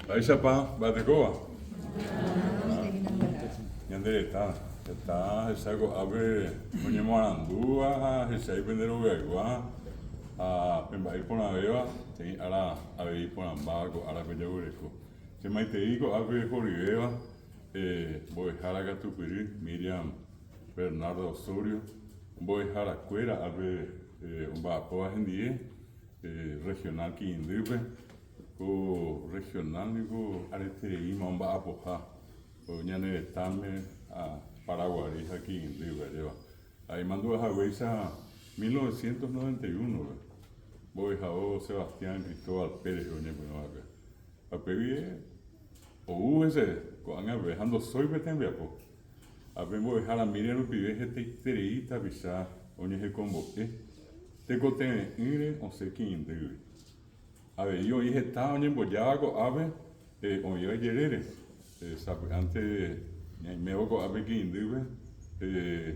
Mba'éichapa mba'etekóva? Ñande retã heta hecha ko'ápe oñemoarandúva ha hechái pende rogaygua ha pe mba'e iporãvéva peteĩ ára avei iporãmbáva ko árape jaguereko. Che maitei ko'ápe horyvéva mbo'ehára katupyry Miriam Bernarda Osorio, mbo'eharakuéra ápe omba'apóva hendie Regional Ki'indýpe. Ko Regional niko aretereíma omba'apoha ko ñane retãme ha Paraguari ha Ki'indýpe, ajépa. Ha imandu'a haguéicha 1991-pe, mbo'ehao Sebastián Cristóbal Pérez oñepyrũ va'ekue. Ha upe guive ou hese ko'ág̃a peve ha ndosói pe tembiapo. Ha pe mbo'ehára Miriam rupive hetaiterei tapicha oñehekombo'e tekotevẽ'ỹre osẽ Ki'indýgui. Avei oĩ heta oñembojáva ko'ápe oĩva ijerére. Sapy'ánte ñaimévo ko'ápe ki'indýpe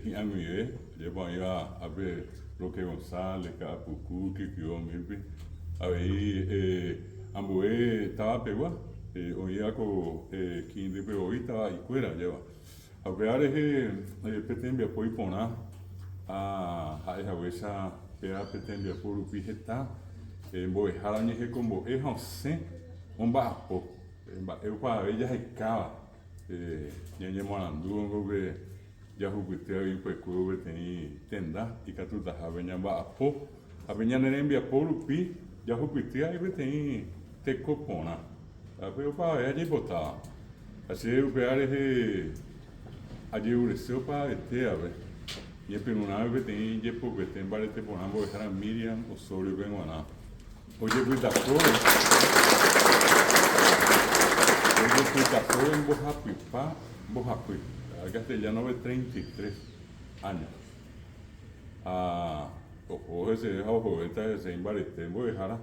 hi'ag̃uive, ajépa oĩva ápe Roque González, Ka'apuku, Kykyó umírupi. Avei ambue táva pegua oĩva ko ki'indýpe voi tava'ikuéra ajépa. Ha upéva rehe pe tembiapo iporã ha ha'e haguéicha péva pe tembiapo rupi heta mbo'ehára oñehekombo'e ha osẽ omba'apo mba'e opavave jahekáva ñañemoarandúvo pe jahupyty avei upekuévo peteĩ tenda ikatutahápe ñamba'apo ha pe ñane rembiapo rupi jahupyty avei peteĩ teko porã. Ha pe opavave ajeipotáva. Ha che upéva rehe ajerurese opavetévape, ñepyrũrãme peteĩ jepopete mbarete porã mbo'ehára Miriam Osorio-pe g̃uarã. Ojepytasóre, ojepytasóre mbohapypa mbohapy, castellano-pe 33 años. Ha oho heseve ha ohovéta hese imbarete mbo'ehára.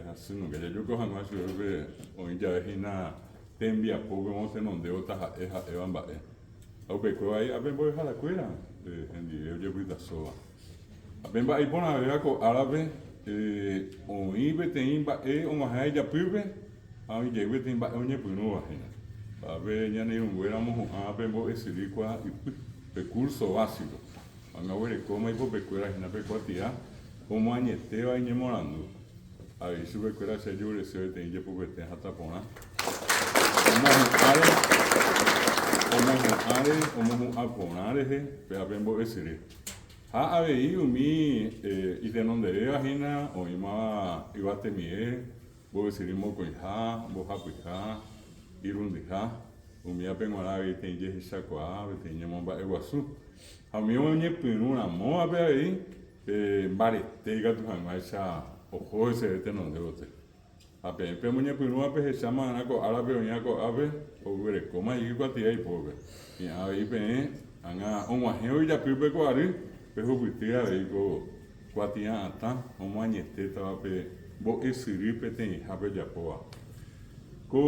Hasynunga jajoko hag̃ua chupe oĩ jave hína tembiapópe omotenondévo taha'e ha'éva mba'e. Ha upekuévo ai ápe mbo'eharakuéra hendive ojepytasóva. Ha pe mba'e iporãvéva ko árape oĩ peteĩ mba'e og̃uahẽva ijapýpe ha oĩ jey peteĩ mba'e oñepyrũva hína. Ápe ñane irũnguéra omohu'ã pe mbo'esyry kuaa ypy, pe curso básico. Ág̃a oguerekóma ipopekuéra hína pe kuatia omoañetéva iñemoarandu. Avei chupekuéra che ajeurese peteĩ jepopete hatã porã. Omohu'ãre, omohu'ãre, omohu'ã porã rehe pe ape mbo'esyry. Ha avei umi itenondevéva hína oĩmava yvatemie, mbo'esyry mokõiha, mbohapyha, irundyha, umívape g̃uarã avei peteĩ jehechakuaa, peteĩ ñemomba'eguasu. Ha umi oñepyrũ ramóvape avei pe mbarete ikatu hag̃uáicha oho heseve tenonde gotyo. Ha peẽ pemoñepyrũva pehecháma va'erã ko árape oĩva ko'ápe, oguerekóma hikuái kuatia ipópe. Hi'ã avei peẽ ág̃a og̃uahẽvo ijapýpe ko ary, pehupyty avei ko kuatia atã omoañetétava pe mbo'esyry peteĩha pejapóva. Ko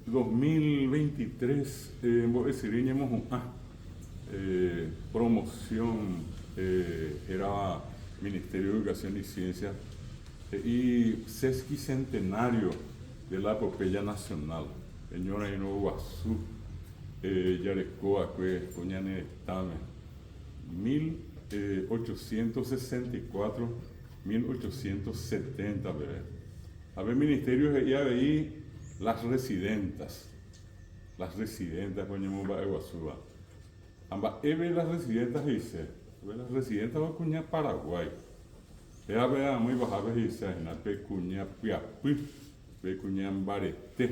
2023 mbo'esyry ñemohu'ã promoción hérava Ministerio de Educación y Ciencia he'i Sesquicentenario de la Epopeya Nacional, pe ñorairõ guasu jareko va'ekue ko ñane retãme 1864, 1870 peve. Ha pe ministerio he'i avei las residentas, las residentas ko ñemomba'eguasúva. Ha mba'épe las residentas he'ise? Pe las residentas ko kuña Paraguái. Péva pe amo ipahápe he'ise hína pe kuña pyapy, pe kuña mbarete,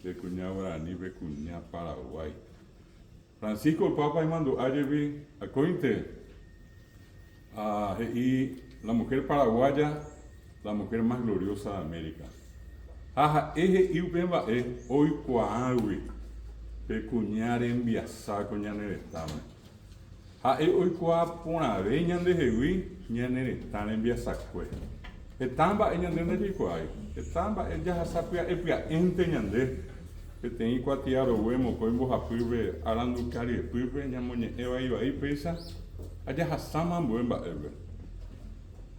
pe kuña guarani, pe kuña Paraguái. Francisco Papa imandu'a jepi akóinte ha he'i la mujer paraguaya la mujer más gloriosa de América. Ha ha'e he'i upe mba'e oikuaágui pe kuña rembiasa ko ñane retãme. Ha'e oikuaa porãve ñandehegui ñane retã rembiasakue. Heta mba'e ñande ndajaikuaái, heta mba'e jahasa pya'e pya'énte ñande peteĩ kuatia rogue mokõi mbohapýpe aranduka ryepýpe ñamoñe'ẽ vai vai péicha ha jahasáma ambue mba'épe.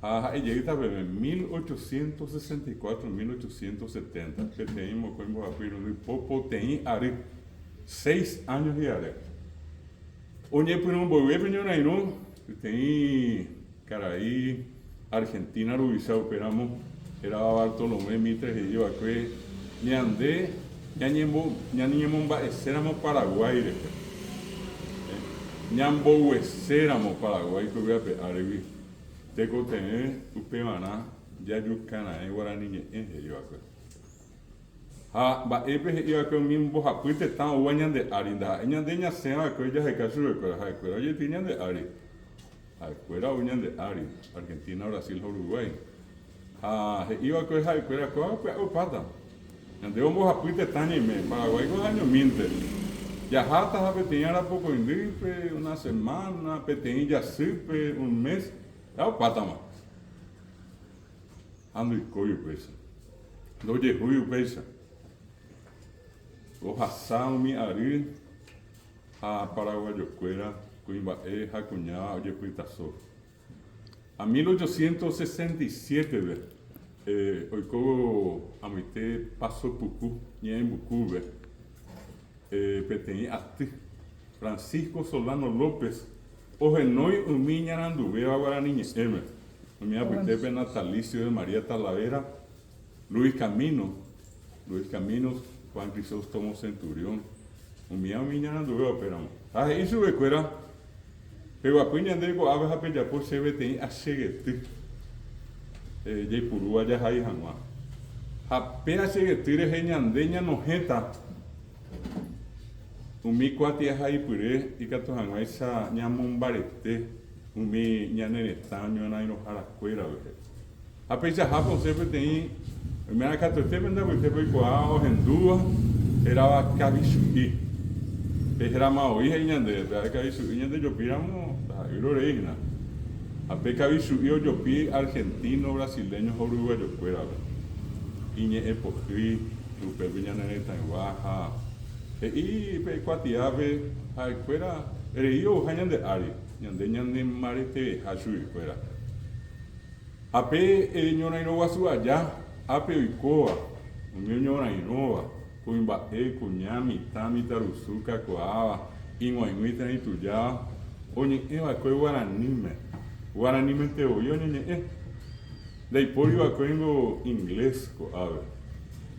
Ha ha'e jeýta peve 1864, 1870, peteĩ, mokõi, mbohapy, irundy, po, poteĩ ary, seis años hi'are. Oñepyrũ mboyve pe ñorairõ, peteĩ karai Argentina ruvicha upéramo, hérava Bartolomé Mitre he'i va'ekue ñande ñañemomba'eséramo Paraguái rehe, ñambogueséramo Paraguái ko yvy ape árigui, Tekotevẽ upevarã jajukara'ẽ guarani ñe'ẽ, he'i va'ekue. Ha mba'épe he'i va'ekue umi mbohapy tetã oúva ñande ári, ndaha'éi ñande ñasẽ va'ekue jaheka chupekuéra, ha'ekuéra ojeity ñande ári. Ha'ekuéra ou ñande ári, Argentina, Brasil ha Uruguay. Ha he'i va'ekue ha'ekuéra kóva pya'e opáta. Ñande ombohapy tetã ñaime, Paraguái ko añomínte. Jaháta ha peteĩ ára pokõindýpe, una semana, peteĩ jasýpe, un mes, ja opátama. Ha ndoikói upéicha. Ndojehúi upéicha. Ohasa umi ary ha paraguayokuéra, kuimba'e ha kuñáva ojepytaso. Ha 1867-pe oiko amoite Paso Puku Ñe'ẽmbukúpe peteĩ aty. Francisco Solano López ohenói umi iñaranduvéva guarani ñe'ẽme, umi apytépe Natalicio de María Talavera, Luis Camino, Luis Caminos, Juan Crisóstomo Centurión, umíva umi iñaranduvéva upéramo. Ha he'i chupekuéra, Peguapy ñande ko'ápe ha pejapo che peteĩ achegety jaipurúva jahai hag̃ua. Ha pe achegety rehe ñande ñanohẽta umi kuatiahaipyre ikatu hag̃uáicha ñamombarete umi ñane retã ñorairõharakuéra rehe. Ha peichahápe osẽ peteĩ oiméva katuete pende apytépe oikuaa ohendúva hérava Kavichu'i. Pe hérama voi he'i ñandéve, pe ha'e Kavichu'i ñande jopíramo ndaha'éi rorei hína. Ha pe Kavichu'i ojopi argentino, brasileño ha uruguayokuérape. Iñe'ẽ pohýi upépe ñane retãygua ha he'i pe kuatiápe ha'ekuéra rei ouha ñande ári, ñande ñanembareteveha chuguikuéra. Ha pe ñorairõ guasu aja, ápe oikóva, umi oñorairõva, kuimba'e, kuña, mitã, mitãrusu, kakuaáva, ig̃uaig̃ui térã itujáva, oñe'ẽ va'ekue guaraníme. Guaranímente voi oñeñe'ẽ. Ndaipóri va'ekue ningo inglés ko'ápe,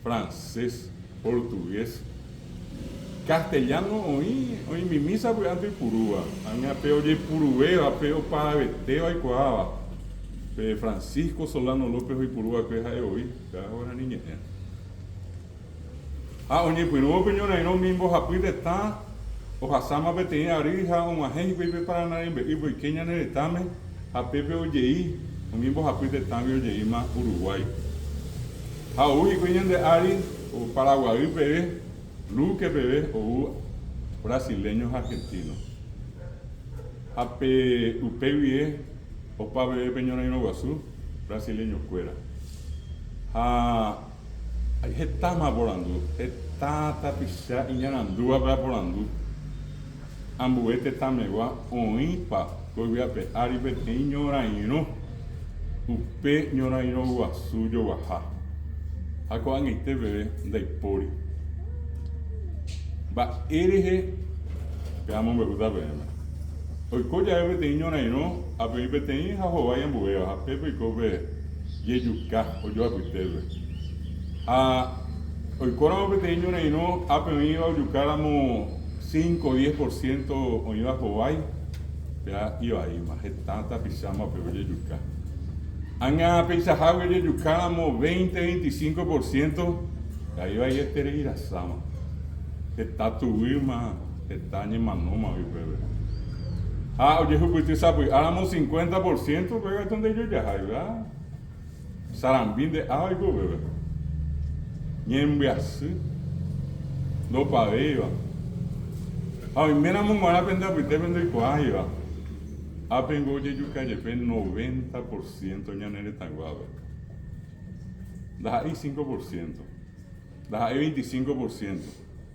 francés, portugués. Castellano oĩ, oĩmimi sapy'ánte oipurúva, ág̃a pe ojepuruvéva, pe oparavetéva oikuaáva, pe Francisco Solano López oipuru va'ekue ha'e voi, upéva guarani ñe'ẽ. Ha oñepyrũvo pe ñorairõ umi mbohapy tetã ohasáma peteĩ ary ha og̃uahẽ hikuái pe Parana rembe'ýpe oike ñane retãme ha pépe ojei umi mbohapy tetãgui ojeíma Uruguái. Ha ou hikuái ñande ári Paraguaý peve, Luque peve ou brasileño ha argentino. Ha pe upe guie opa peve pe ñorairõ guasu brasileño kuéra. Ha hetáma aporandu, heta tapicha iñarandúvape aporandu ambue tetãmegua oĩpa ko yvy ape ári peteĩ ñorairõ upe ñorairõ guasu joguaha. Ha ko'ag̃aite peve ndaipóri. Mba'e rehe pe amombe'úta peẽme. Oiko jave peteĩ ñorairõ, apeĩ peteĩ ha hovái ambuéva, ha pépe oiko pe jejuka ojoapytépe. Ha oikóramo peteĩ ñorairõ, ápe oĩva ojukáramo cinco, diez por ciento oĩva hovái, péva ivaíma, heta tapicháma upépe ojejuka. Ág̃a peichahágui ojejukáramo veinte, veinticinco por ciento, ivaieterei rasáma. Heta tuguýma, heta ñemanóma oĩ upépe. Ha ojehupyty sapy'áramo cincuenta por ciento, upéva katu ndaijojaháiva. Sarambi nde'a oiko upépe. Ñembyasy ndopavéiva. Ha oiméramo g̃uarã pende apytépe ndoikuaáiva, ápengo ojejuka jepe noventa por ciento ñane retãyguápe. Ndaha'éi cinco por ciento, ndaha'éi veinticinco por ciento,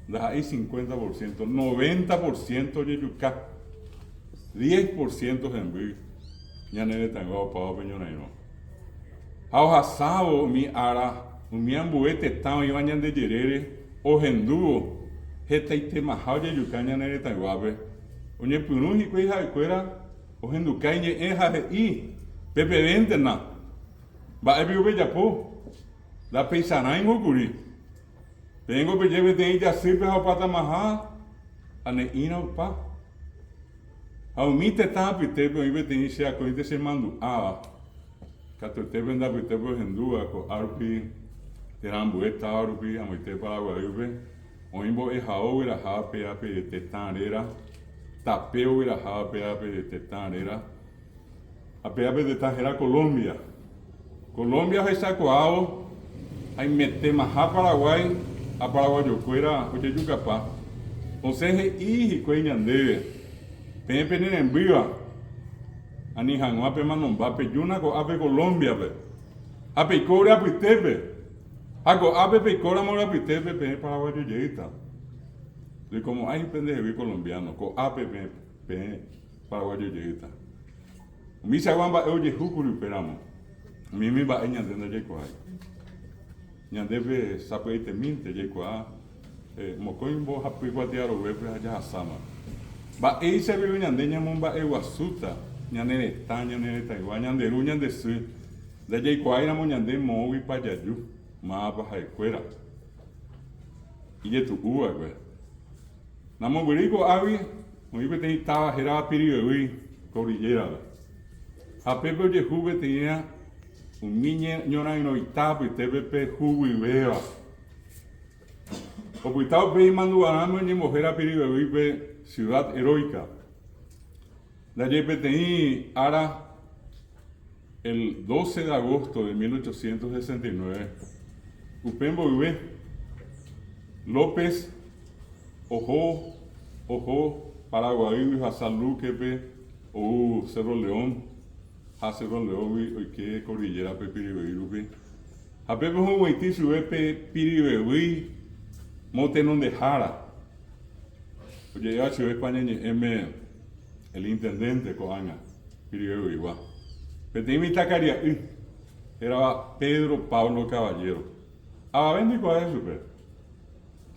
ndaha'éi cincuenta por ciento, noventa por ciento ojejuka. Diez por ciento hemby. Ñane retãygua opáva pe ñorairõ. Ha ohasávo umi ára, umi ambue tetã oĩva ñande jerére ohendúvo hetaitemaha ojejuka ñane retãyguápe, oñepyrũ hikuái ha'ekuéra ohenduka iñe'ẽ ha he'i, Pepevéntena! Mba'e piko pejapo? Ndapeicharãingo kuri. Peẽngo peje peteĩ jasýpe ha opatamaha ha ne'ĩra opa. Ha umi tetã apytépe oĩ peteĩ che akóinte chemandu'áva, katuete pende apytépe ohendúva ko'a rupi térã ambue táva rupi amoite Paraguaýpe, oĩ mbo'ehao ogueraháva péva pe tetã réra, tape ogueraháva péva pe tetã réra, Ha péva pe tetã héra Colombia. Colombia ohechakuaávo haimetémaha Paraguái ha paraguayokuéra ojejukapa, osẽ he'i hikuái ñandéve, Peẽ pene rembýva, ani hag̃ua pemanomba pejúna ko'ápe Colombia-pe, ha peiko ore apytépe, ha ko'ápe peikóramo ore apytépe peẽ paraguayo jeýta. Ndoikomo'ãi pendehegui colombiano, ko'ápe peẽ Paraguayo jeýta. Umichagua mba'e ojehúkuri upéramo, umi umi mba'e ñande ndajaikuaái. Ñandépe sapy'aitemínte jaikuaa mokõi mbohapy kuatiaroguépe ha jahasáma. Mba'éicha piko ñande ñamomba'eguasúta ñane retã, ñane retãygua, ñande ru, ñande sy, ndajaikuaáiramo ñande moõguipa jaju, mávapa ha'ekuéra. Ijetu'uva'ekue. Namombyrýi ko'águi oĩ peteĩ táva hérava Pirivevýi, Cordillera-pe. Ha pépe ojehu peteĩva umi ñorairõita apytépe pe huguyvéva. Opyta upe imandu'arãme oñembohéra Pirivevýipe Ciudad Heroica. Ndaje peteĩ ára el 12 de agosto de 1869, upe mboyve, López oho oho Paraguaýgui ohasa Luque-pe ou Cerro León ha Cerro León-gui oike Cordillera-pe Pirivevýi rupi ha pépe ohuguaitĩ chupe pe Pirivevýi motenondehára oje'éva chupe España ñe'ẽme el intendente ko'ág̃a Piribebuigua. Peteĩ mitãkaria'y hérava Pedro Pablo Caballero. Avave ndoikuaái chupe.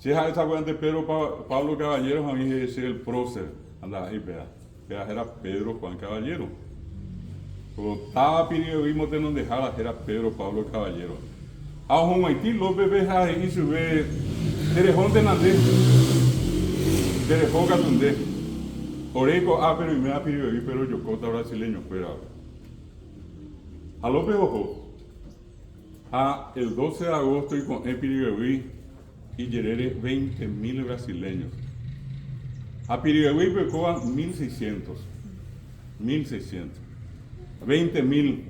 Che ha'e sapy'ánte Pedro Pablo Caballero ha oĩ he'i che el prócer, ha ndaha'éi péva. Péva héra Pedro Juan Caballero. Ko táva Piribebuy motenondehára héra Pedro Pablo Caballero. Ha ohug̃uaitĩ Lópezpe ha he'i chupe, Terehóntena nde, tereho katu nde. Ore ko'ápe roiméva Piribebuýpe rojokóta brasileñokuérape. Ha López oho. Ha el 12 de agosto iko'ẽ Piribebuy ijerére veinte mil brasileños. Ha Piribebuýpe oikóva mil seiscientos. Mil seiscientos. Veinte mil.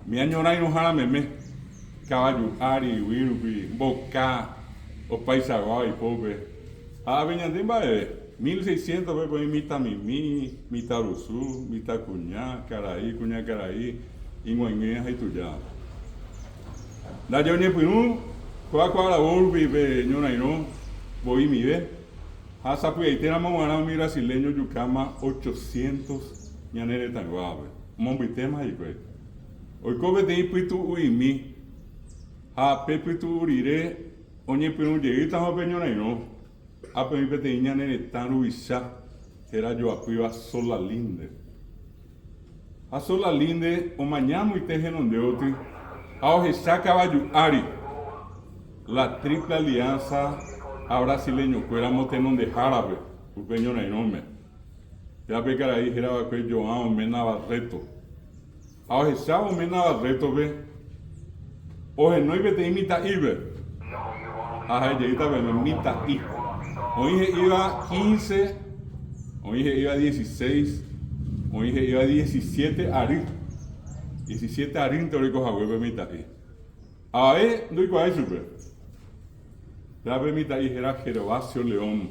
Umi añorãirõhára meme, kavaju ári, yvy rupi, mboka, opaichagua ipópe. Ha ave ñande mba'eve, 1600-pe oĩ mitãmimi, mitãrusu, mitãkuña, karai, kuñakarai, ig̃uaig̃uíva ha itujáva. Ndaje oñepyrũ kóva ko aravo rupi pe ñorairõ voimive, ha sapy'aitéramo g̃uarã umi brasileño ojukáma 800 ñane retãyguávape. Omombytéma hikuái. Oiko peteĩ pytu'u'imi, ha pe pytu'u rire oñepyrũ jeýtama pe ñorairõ, ápe oĩ peteĩ ñane retã ruvicha héra joapýva Solalinde. Ha Solalinde omaña amoite henonde oty ha ohecha kavaju ári la Triple Alianza ha brasileñokuéra motenondehárape upe ñorairõme. Péva pe karai héra va'ekue João Mena Barreto. Ha ohechávo Mena Barreto-pe, ohenói peteĩ mitã'ípe, ha ha'e jeýta peẽme, mitã'i. Oĩ he'íva quince, oĩ he'íva dieciséis, oĩ he'íva diecisiete ary. Diecisiete arýnte oreko hague pe mitã'i. Avave ndoikuaái chupe. Péva pe mitã'i héra Gervasio León.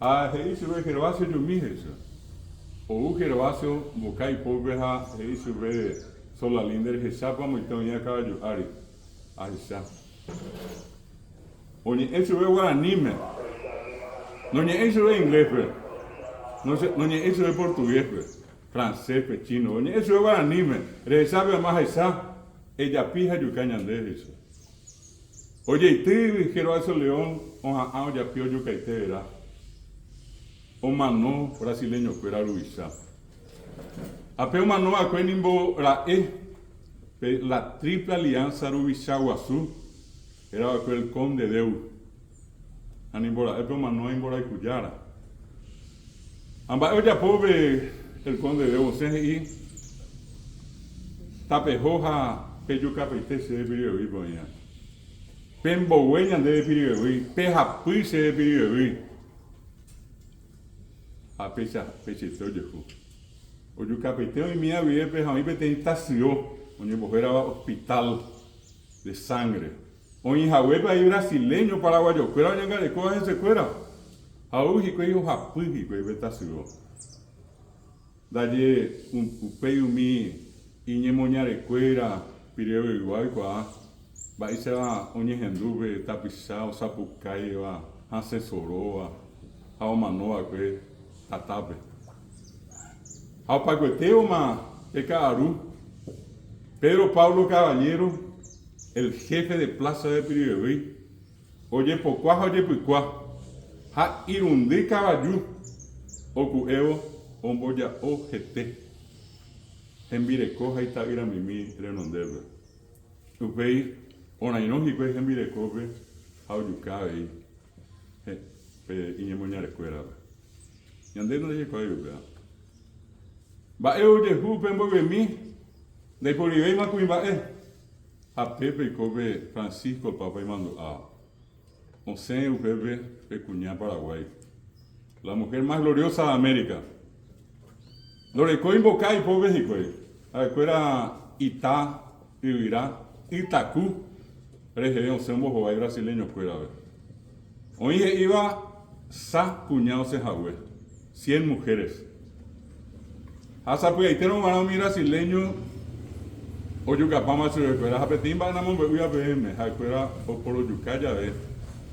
Ha he'i chupe, Gervasio jumi, he'i chupe. Ou Gervasio mboka ipópe ha he'i chupe, Solalí, nde rehechápa amoite oĩva kavaju ári? Ahecha. Oñe'ẽ chupe guaraníme. Noñe'ẽi chupe ingléspe. Noñe'ẽi chupe portuguéspe. Francés-pe, chino-pe. Oñe'ẽ chupe guaraníme, Rehecha pe ama hecha, ejapi ha ejuka ñande, he'i chupe. Ojeity Gervasio León oha'ã ojapi ojukaite vera. Omano brasileño-kuéra ruvicha. Ha pe omano va'ekue nimbo ra'e pe La Triple Alianza ruvicha guasu, héra va'ekue El Conde Deu. Ha nimbo ra'e pe omanóva imborayhujára. Ha mba'e ojapo pe El Conde Deu osẽ he'i, Tapeho ha pejukapaite chéve Piribebuýpe oĩva. Pembogue ñandéve Piribebuy, pehapy chéve Piribebuy. Ha péicha peichaite ojehu. Ojukapaite oĩmíva guivépe ha oĩ peteĩ tasyo oñembohérava Hospital de Sangre. Oĩ haguépe avei brasileño paraguayokuéra oñangarekóva hesekuéra. Ha ou hikuái ohapy hikuái pe tasyo. Ndaje upéi umi iñemoñarekuéra pireoygua oikuaa mba'éicha oñehendu pe tapicha osapukáiva, hasẽ soróva ha omanova'ekue tatápe. Ha opakuetévoma pe ka'aru, Pedro Pablo Caballero, el jefe de plaza de Piribebuy, Ojepokua ha ojepykua, ha irundy kavaju oku'évo omboja'o hete hembireko ha ita'yramimi renondépe. Upéi orairõ hikuái hembirekópe ha ojuka avei pe iñemoñarekuérape. Ñande ndajaikuaái upéva. Mba'e ojehu upe mboyvemi ndaiporivéima kuimba'e. Ha pépe oiko pe Francisco Papa imandu'áva. Osẽ upépe pe kuña Paraguái. La mujer más gloriosa de América. Ndorekói mboka ipópe hikuái. Ha'ekuéra ita, yvyra, ytaku reheve osẽ ombohovái brasileño-kuérape. Oĩ he'íva sa kuña osẽ hague, cien mujeres. Ha sapy'aitérõ g̃uarã umi brasileño ojukapáma chupekuéra ha peteĩ mba'e namombe'úiva peẽme, ha'ekuéra oporojuka jave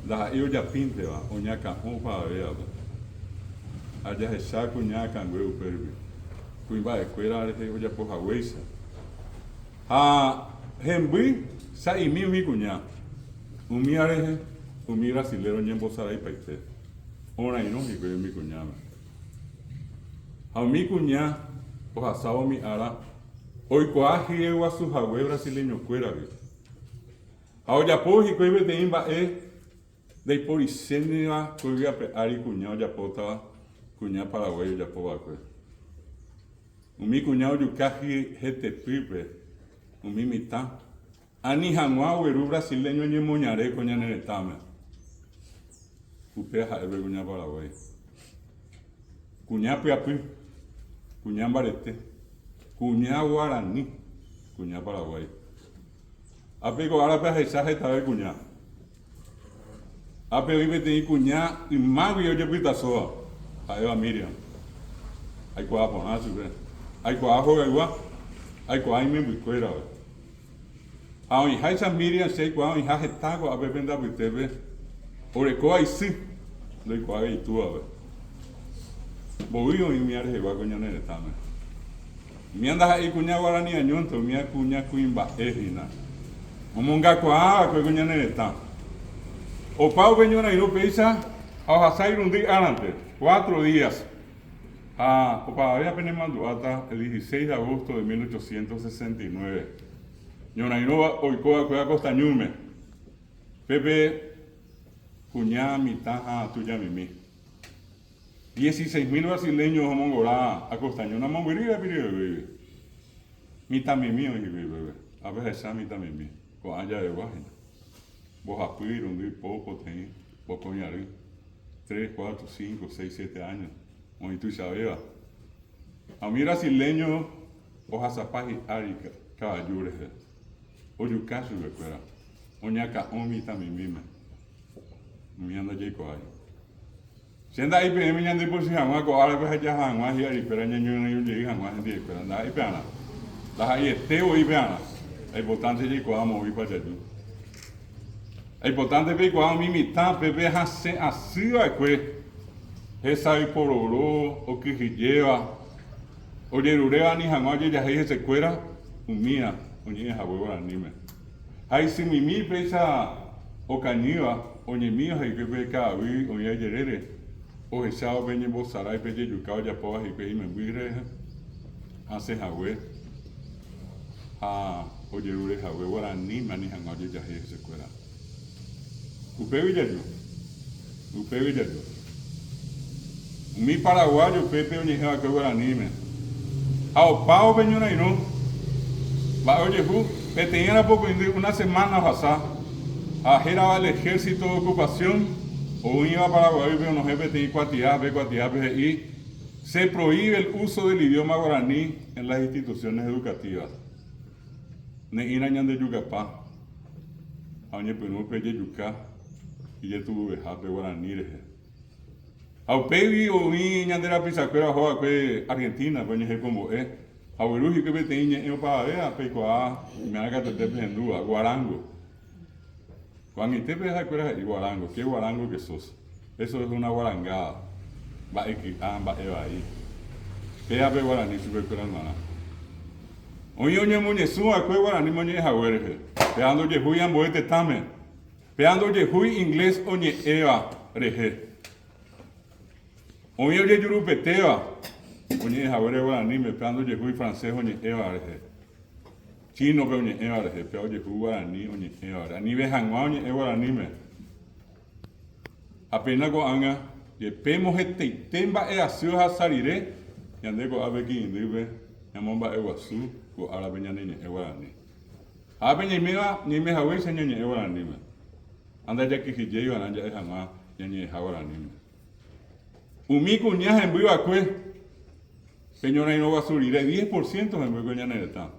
ndaha'éi ojapínteva, oñakã'õ opavavévape. Ha jahecha kuña akãngue upérupi, kuimba'ekuéra rehe ojapo haguéicha. Ha hemby sa'imi umi kuña, umíva rehe umi brasilero oñembosaraipaite, orairõ hikuái umi kuñáme. Ha umi kuña ohasávo umi ára oikuaa hyeguasuhague brasileñokuéragui. Ha ojapo hikuái peteĩ mba'e ndaiporichéneva ko yvy ape ári kuña ojapótava kuña Paraguái ojapova'ekue. Umi kuña ojuka hetepýpe umi mitã ani hag̃ua ogueru brasileño ñemoñare ko ñane retãme. Upéva ha'e pe kuña Paraguái. Kuña pyapy, kuña mbarete, kuña guarani, kuña Paraguái. Ápe ko árape ahecha hetave kuña. Ápe oĩ peteĩ kuña ymágui ojepytasóva, ha'éva Miriam. Aikuaa porã chupe. Aikuaa hogaygua, aikuaa imembykuérape. Ha oĩháicha Miriam che aikuaa oĩha heta ko'ápe pende apytépe, orekóva isy, ndoikuaáva itúvape. Mbovy oĩ umía rehegua ko ñane retãme. Umía ndaha'éi kuña guarani añónte, umía kuña kuimba'e hína. Omongakuaa va'ekue ko ñane retã. Opa upe ñorairõ péicha ha ohasa irundy árante, cuatro días. Ha opavave penemandu'áta el 16 de agosto de 1869, ñorairõ oiko va'ekue Acostañúme, pépe kuña, mitã ha tujamimi. Dieciséis mil brasileños omongora Acostañu namombyrýiva Piribebuýgui. Mitãmimi oĩ hikuái upépe. Ápe ahecha mitãmimi, ko'ã javegua hína. Mbohapy, irundy, po, poteĩ, pokõi ary, tres, cuatro, cinco, seis, siete años, oĩ tuichavéva. Ha umi brasileño ohasapa hi'ári kavaju rehe, ojuka chupekuéra, oñakã'o mitãmimíme. Umíva ndajaikuaái. Che nda'éi peẽme ñandepochy hag̃ua ko árape ha jaha hag̃ua hi'arikuéra ñañorairõ jey hag̃ua hendivekuéra. Ndaha'éi pearã. Ndaha'eiete voi pearã. Aipotánte jaikuaa moõipa jaju. Aipotánte peikuaa umi mitã pépe hasẽ asy va'ekue, hesay pororo, okyhyjéva. Ojeruréva ani hag̃ua ojejahéi hesekuéra umía oñe'ẽ hague guaraníme. Ha isymimi péicha okañýva oñemíva hikuái pe ka'aguy oĩva ijerére, ohechávo pe ñembosarái pe jejuka ojapóva hikuái imemby rehe hasẽ hague ha ojerure hague guaraníme ani hag̃ua ojejahéi hesekuéra. Upégui jaju. Upégui jaju. Umi paraguayo upépe oñe'ẽ va'ekue guaraníme. Ha opávo pe ñorairõ, mba'e ojehu? Peteĩ ára pokõindy, una semana ohasa, ha hérava el ejército de ocupación oĩva Paraguaýpe onohẽ peteĩ kuatia, pe kuatiápe he'i, Se prohíbe el uso del idioma guaraní en las instituciones educativas. Ne'ĩra ñandejukapa ha oñepyrũ pe jejuka ijetu'uvehápe guarani rehe. Ha upégui oĩ ñande rapichakuéra oho va'ekue Argentina-pe oñehekombo'e ha ogueru hikuái peteĩ ñe'ẽ opavavéva peikuaa ime'ã katuete pehendúva, guarango. Ko'ag̃aitépe ha'ekuéra he'i guarango, qué guarango que sos. Eso es una guarangada, mba'e ky'a, mba'e vai. Péva pe guarani chupekuéra g̃uarã. Oĩ oñemoñesũ va'ekue guaraníme oñe'ẽ hague rehe. Péva ndojehúi ambue tetãme. Péva ndojehúi inglés oñe'ẽva rehe. Oĩ ojejurupetéva oñe'ẽ haguére guaraníme, péva ndojehúi francés oñe'ẽva rehe. Chínope oñe'ẽva rehe, péva ojehu guarani oñe'ẽva rehe. Anive hag̃ua oñe'ẽ guaraníme. Ha péina ko'ág̃a, jepémo hetaite mba'e'asy ohasa rire, ñande ko'ápe ki'indýpe ñamomba'eguasu ko árape ñane ñe'ẽ guarani. Ha ápe ñaiméva ñaime haguéicha ñañe'ẽ guaraníme, ha ndajakyhyjéi va'erã ja'e hag̃ua ñañe'ẽha guaraníme. Umi kuña hemby va'ekue pe ñorairõ guasu rire, diez por ciento hemby ko ñane retã,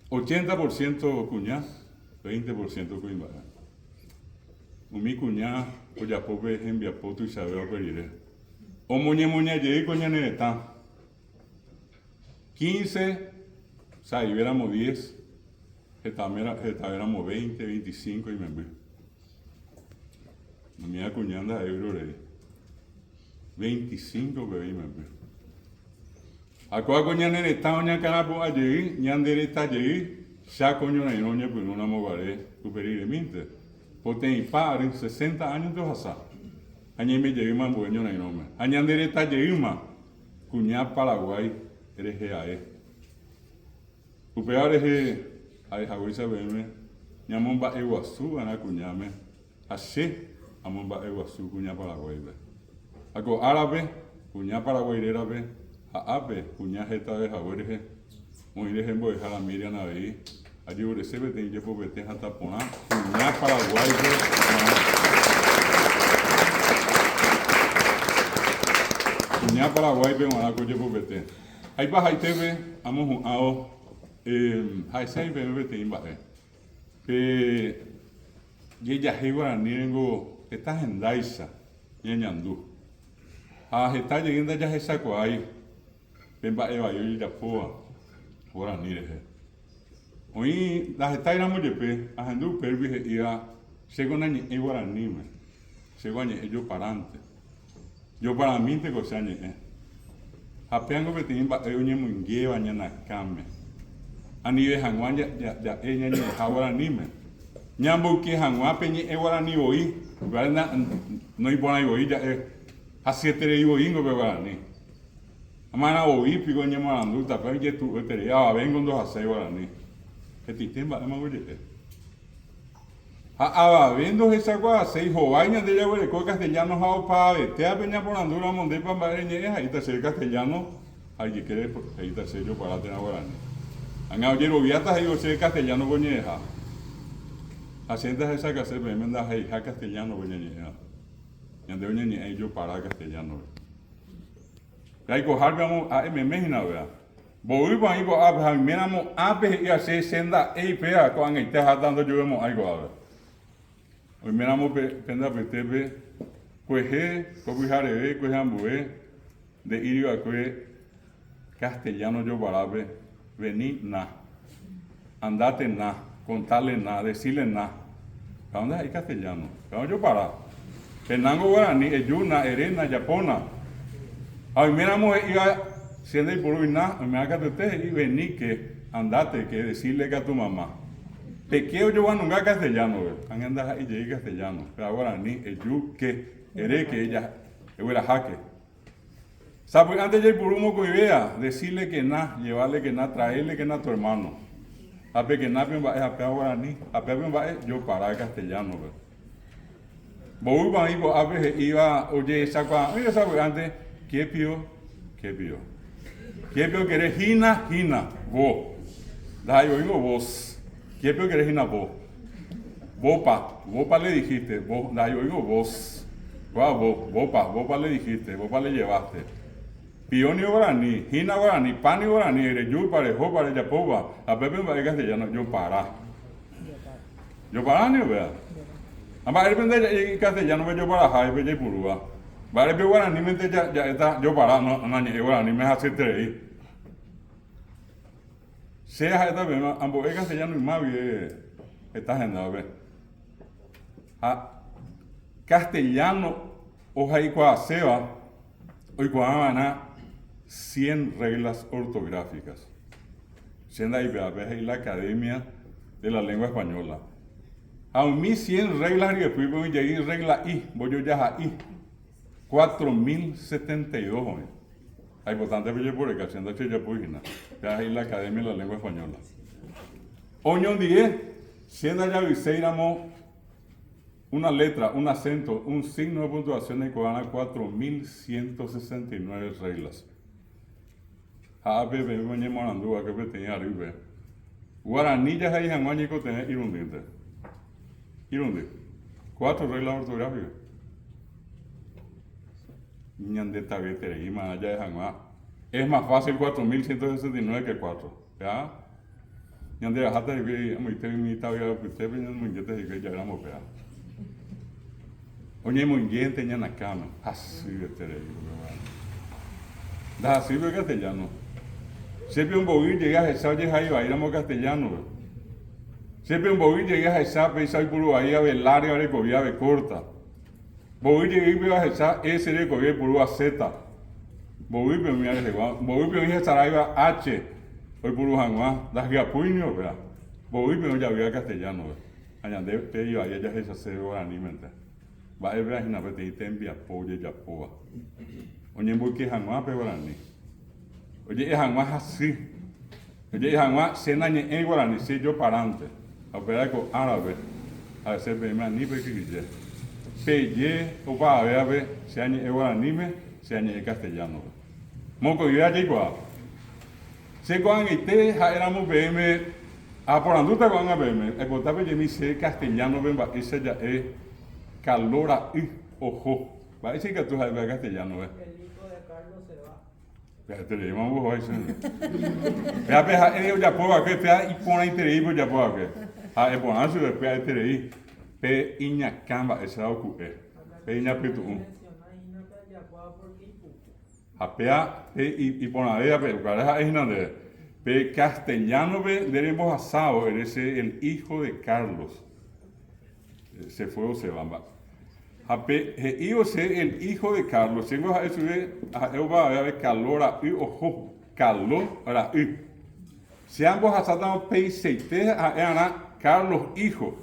ochenta por ciento kuña, veinte por ciento kuimba'e. Umi kuña ojapo pe hembiapo tuichavéva upe rire. Omoñemoña jey ko ñane retã. Quince, sa'ivéramo diez, hetavéramo veinte, veinticinco imemby. Umi kuña ndaha'éi vyrorei. Veinticinco peve imemby. Ha kóva ko ñane retã oñakãrapu'ã jey, ñande reta jey, Cháko ñorairõ oñepyrũ ramo guare upe riremínte. Poteĩpa ary, sesenta áñonte ohasa, ha ñaime jeýma ambue ñorairõme. Ha ñande reta jeýma kuña Paraguái rehe ae. Upéva rehe ha'e haguéicha peẽme ñamomba'eguasu va'erã kuñáme ha che amomba'eguasu kuña Paraguáipe. Ha ko árape, kuña Paraguái rérape ha ápe kuña hetave hague rehe, oĩ rehe mbo'ehára Miriam avei, ajeurese peteĩ jepopete hatã porã kuña Paraguáipe g̃uarã. Kuña Paraguáipe g̃uarã ko jepopete. Ha ipahaitépe amohu'ãvo, ha'eséi peẽme peteĩ mba'e. Pe jejahéi guarani ningo heta hendáicha ñañandu, ha heta jey ndajahechakuaái pe mba'e vai ojejapóva guarani rehe. Oĩ ndahetáiramo jepe ahendu upégui he'íva chéko nañe'ẽi guaraníme, chéko añe'ẽ joparánte. Joparamínte ko che añe'ẽ. Ha péango peteĩ mba'e oñemoingéva ñane akãme. Anive hag̃ua ja'e ñañe'ẽha guaraníme. Ñamboyke hag̃ua pe ñe'ẽ guarani voi, upévare noiporãi voi ja'e hasyeterei voíngo pe guarani. Ha marã voi piko oñemoarandúta, péva ijetu'ueterei, avavéngo ndohasái guarani. Hetaite mba'éma oje'e. Ha avave ndohechakuaaséi hovái ñande jaguereko castellano ha opavetévape ñaporandúramo ndépa mba'e reñe'ẽ ha'éta chéve castellano ha ijykére he'íta chéve jopara térã guarani. Ág̃a ojeroviáta he'ívo chéve castellano ko ñe'ẽha. Ha chénte ahechakase peẽme ndaha'eiha castellano ko ñañe'ẽva. Ñande oñeñe'ẽ jopara castellano-re. Jaikohápe amo ha'e meme hína upéva. Mboýpa oĩ ko'ápe ha oiméramo ápe he'íva che, che nda'éi péva ko'ag̃aite aháta ndojovemo'ãi ko'ápe. Oiméramo pe pende apytépe kuehe, ko pyhareve, kuehe ambue, nde'íri va'ekue castellano joparápe, vení na, andate na, contale na, decile na. Péva ndaha'éi castellano, péva ojopara. Penángo guarani, eju na, ere na, japóna. Ha oiméramo he'íva. Che ndaipurúi na, oime'ã katuete he'i veníke, andate, ke decirle katu mamá. Pe ke ojoguanunga castellano-pe, ág̃a ndaha'éi jey castellano, péva guarani, eju, ke, eréke, eja, egueraháke. Sapy'ánte jaipuru mokõivéa, decirle que na, llevarle que na, traerle que na tu hermano. Ha pe que na-pe mba'e ha péva guarani, ha pévape mba'e jopara castellano-pe. Mboýpa oĩ ko'ápe he'íva ojehechakuaa'ỹre sapy'ánte, Ke pio, ke pio. Ke pio kere hína, hína, vo. Ndaha'éi oĩvo vos. Ke pio kere hína vo. Vopa, vopa le dijiste, vo, ndaha'éi oĩvo vos. Kóva vo, vopa, vopa le dijiste, vopa le llevaste. Pio ni guarani, hína guarani, pa ni guarani, erejúpa, rehópa, rejapópa, ha pépe mba'e castellano, jopara. Jopara ni upéva. Ha mba'érepe ndaja'éi castellano-pe joparaha pe jaipurúva. Mba'érepe guaranímente ja'éta jopara, no, nañe'ẽ guaraníme hasyeterei. Che ha'éta peẽme ambo'e castellano yma guive heta hendápe. Ha castellano ohaikuaaséva oikuaava'erã 100 reglas ortográficas. Che nda'ipévape he'i la Academia de la Lengua Española. Ha umi 100 reglas ryepýpe oĩ jey regla'i, mbojojaha'i, 4072 oĩ. Ha importante pejeporeka, che ndachejapói hína. Péva he'i la Academia de la Lengua Española. Oñondive, che ndajavyséiramo una letra, un acento, un signo de puntuación aikuaarã 4169 reglas. Ha ápe peẽ oñemoarandu va'ekue peteĩ arýpe. Guarani jahai hag̃ua ñeikotevẽ irundýnte. Irundy. Cuatro reglas ortográficas. Ñande tavyetereíma ja'e hag̃ua. Es más fácil 4169 que 4. Péa ñande raháta hikuái amoite umi tavy apytépe ñanemoingéta hikuái ja'éramo péa. Oñemoingénte ñane akãme, hasyeterei upéva. Ndahasýi pe castellano. Che pe ombovy jey ahecha ojehai vaíramo castellano-pe. Che pe ombovy jey ahecha péicha oipuru vai ave larga rekovia ave corta. Mbovy jey pe ahecha S rekovia oipurúva Z. Mbovýpe oĩ rehegua, mbovýpe oĩ hesaráiva H oipuru hag̃ua, ndahyapúi ni upéva. Mbovýpe oĩ javy'a castellano-pe. Ha ñande pe ivai jahechase guaranímente. Mba'épe hína peteĩ tembiapo ojejapóva oñemboyke hag̃ua pe guarani, oje'e hag̃ua hasy, oje'e hag̃ua che nañe'ẽi guarani, che joparánte. Ha upévare ko árape ha'ese peẽme ani pekyhyje. Peje opavavévape che añe'ẽ guaraníme, che añe'ẽ castellano-pe. Mokõive jaikuaa. Che ko'ag̃aite ha'éramo peẽme, aporandúta ko'ág̃a peẽme, aipota pejemi che castellano-pe mba'éicha ja'e Kalo ra'y oho. Mba'éicha ikatu ha'e péva castellano-pe? El hijo de Carlos se va. Pya'etereíma ombohovái chéve. Péva pe ha'e ojapo va'ekue, péva iporãiterei pe ojapo va'ekue. Ha'e porã chupe pya'eterei pe iñakã mba'éicha oku'e, pe iñapytu'ũ. Mencioná hína pe ajakuaa porque ipuku. Ha péa pe iporãvéva pe upévare ha'e hína ndéve, pe castellano-pe nde rembohasávo ere che el hijo de Carlos se fue o se va mba'e. Ha pe he'ívo che el hijo de Carlos, chéngo ha'e chupe ha'e opavave ave Kalo ra'y oho, Kalo ra'y. Che ambohasátamo peichaite ha'e arã Carlos hijo.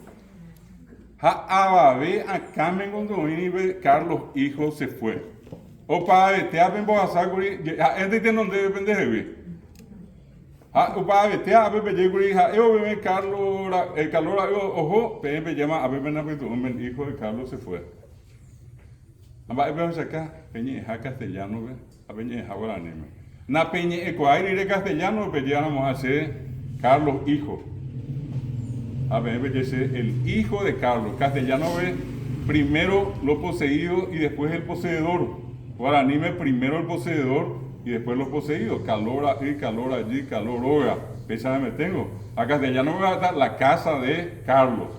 Ha avave akãmengo ndoĩri pe Carlos hijo se fue. Opavavetéa pembohasa kuri, ha'énte itenondéve pendehegui. Ha opavavetéa ápe peje kuri ha'e oveve Carlos ra'y, Carlos ra'y oho, peẽ pejéma ápe pene apytu'ũme el hijo de Carlos se fue. Ha mba'épe ohechaka? Peñe'ẽha castellano-pe ha peñe'ẽha guaraníme. Napeñe'ẽkuaái rire castellano-pe pejéramo'ã che Carlos hijo. Ha peẽ peje che el hijo de Carlos. Castellano-pe primero lo poseído y después el poseedor. Guaraníme primero el poseedor y después lo poseído. Kalo ra'y, Kalo rajy, Kalo róga. Péicha memeténgo. Ha castellano-pe ha'éta la casa de Carlos.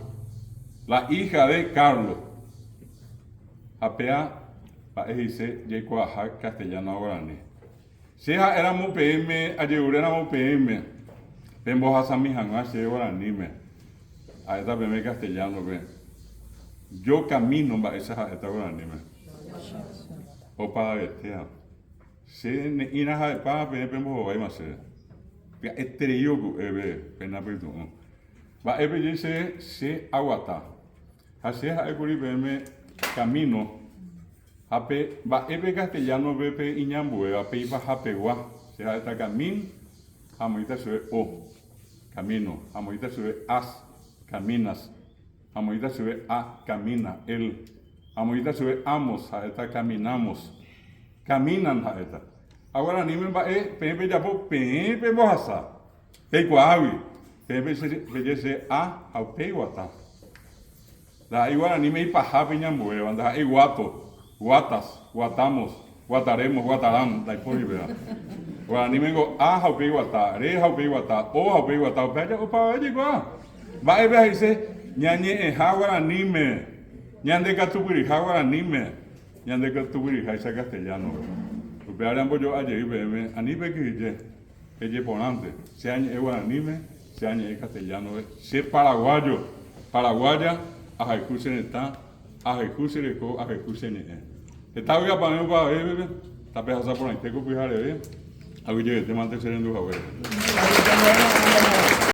La hija de Carlos. Ha péa mba'e he'ise jaikuaaha castellano ha guarani. Che ha'éramo peẽme, ajeruréramo peẽme, pembohasami hag̃ua che guaraníme, ha'éta peẽme castellano-pe, Yo camino mba'éicha ha'éta guaraníme. Opavavetéva. Che ne'ĩra ha'epa peẽ pembohováima chéve. Pya'eterei oku'épe penapytu'ũ. Mba'e peje che, che aguata. Ha che ha'ékuri peẽme camino, ha pe mba'e pe castellano-pe pe iñambuéva, pe ipahapegua, che ha'éta camin, ha amoĩta chupe o, camino, ha amoĩta chupe as, caminas, ha amoĩta chupe a, camina, el, ha amoĩta chupe amos, ha'éta caminamos, caminan ha'éta. Ha guaraníme mba'e peẽ pejapo, peẽ pembohasa. Peikuaágui, peẽ peje che a ha upéi guata. Ndaha'éi guaraníme ipahápe iñambuéva, ndaha'éi guato, guatas, guatamos, guataremos, guatarán, ndaipóri upéva. Guaraníme niko a ha upéi guata, re ha upéi guata, o ha upéi guata, upéva opavave jaikuaa. Mba'épe he'ise ñañe'ẽha guaraníme, ñandekatupyryha guaraníme, ñandekatupyryháicha castellano-pe. Upévare ambojo'a jey peẽme, ani pekyhyje. Peje porãnte, che añe'ẽ guaraníme, che añe'ẽ castellano-pe, che paraguayo, paraguaya, ahayhu che retã, ahayhu che reko, ahayhu che ñe'ẽ. Heta vy'apavẽ opavavépe, tapehasa porãite ko pyhareve, aguyjevete mante che rendu haguére.